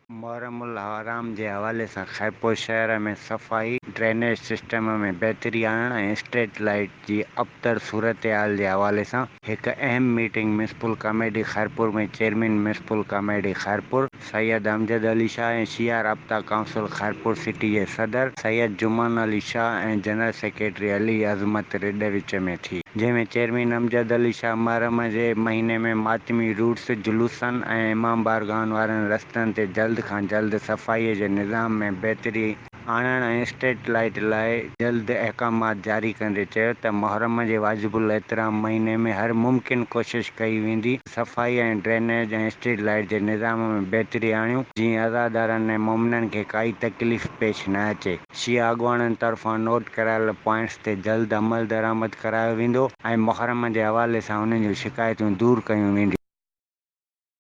محرم الحرام جي حوالي سان خيرپور شهر ۾ صفائي، ڊرينيج سسٽم ۾ بهتري آڻڻ ۽ اسٽريٽ لائيٽ جي ابتر صورتحال جي حوالي سان هڪ اهم meeting municipal committee Khairpur ۾ chairman municipal committee Khairpur Syed Amjad Ali Shah ۽ Shia Rabta council Khairpur city جي صدر سيد جمن علي شاهه ۽ جنرل سيڪريٽري علي عظمت رڏ وچ ۾ ٿي. جنهن ۾ چيئرمين امجد علي شاهه محرم جي مهيني ۾ ماتمي روٽس، جلوسن ۽ امام بارگاهن وارن رستن تي جلد کان جلد صفائي جي نظام ۾ بهتري آڻڻ ۽ اسٽريٽ لائيٽ لاء جلد احڪامات جاري ڪندي چيو ته محرم جي واجب الاحترام مهيني ۾ هر ممڪن ڪوشش ڪئي ويندي صفائي ۽ ڊرينيج ۽ اسٽريٽ لائيٽ جي نظام ۾ بهتري آڻيون جيئن عزادارن ۽ مومنن کي ڪائي تڪليف پيش نه اچي. شيعه اڳواڻن طرفان نوٽ ڪرايل پوائنٽس تي جلد عملدرآمد ڪرايو ويندو ۽ محرم جي حوالي سان انهن جون شڪايتون دور ڪيون وينديون.